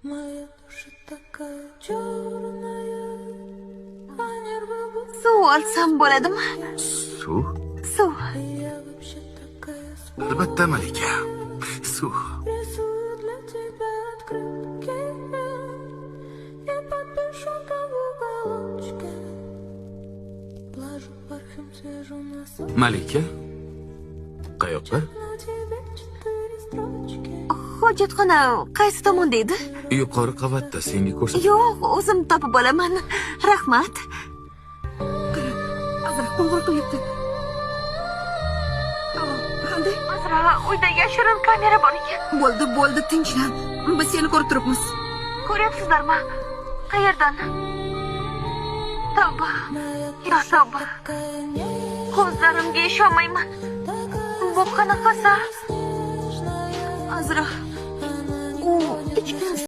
Моя душа такая черная, а нервы будто Suv olsam bo'ladimi? Suv? Suv. Я вообще такая Albatta, Malika. Suv. Рисую для тебя открытки и подпишу там в уголочке. Вложу парфюм свежий носок. Malika? Qayoqqa? На тебе четыре строчки. Hojatxona qaysi tomonda edi? Yuqori qavatda, senga ko'rsat. Yo'q, o'zim topib olaman. Rahmat. Qara, Azra qo'ng'iroq qilyapti. Alo, qanday? Azra, uyda yashirin kamera bor ekan. Bo'ldi, bo'ldi, tinchlan. Biz seni ko'rib turibmiz. Ko'ryapsizlarmi? Qayerdan? Tavba. Yo tavba. Ko'zlarimga ishonmayman. Bu qanaqasi? Azra, u ichgan.